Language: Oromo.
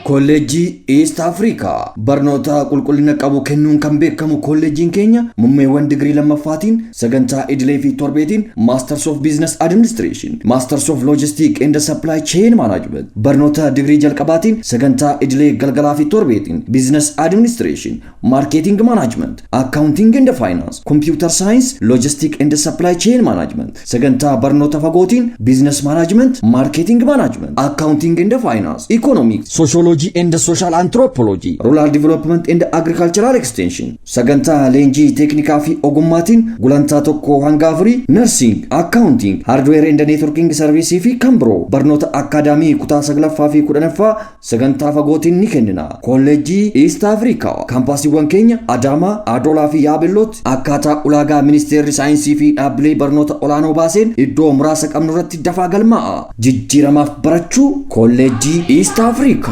Kolleejjii East Africa barnoota qulqullina qabu kennuun kan beekamu kolleejjiin keenya mummeewwan digirii lammaffaatiin sagantaa idilee fi torbeetiin Masters of Business Administration, Masters of Logistics and Supply Chain Management, barnoota digirii jalqabaatiin sagantaa idilee galgalaa fi torbeetiin Business Administration, Marketing Management, Accounting and Finance, Computer Science, Logistics and Supply Chain Management, sagantaa barnoota fagootiin Business Management, Marketing Management, Accounting and Finance, Economics, Sociology and Social Anthropology, Rural Development and Agricultural Extension, sagantaa leenjii teeknikaa fi ogummaatiin gulantaa 1 hanga 4 Nursing, Accounting, Hardware and Networking Service fi kan biroo barnoota akkaadaamii kutaa saglaffaa fi 10ffaa sagantaa fagootiin ni kennina. Kolleejjii East Africa kaampaasiiwwan keenya Adaamaa, Adoolaa fi Yaabellootti akkaataa ulaagaa ministeerri saayinsii fi dhaabbilee barnoota olaanoo baaseen iddoo muraasa qabnu irratti dafaa galmaa'a. Jijjiiramaaf barachuu, Kolleejjii East Africa.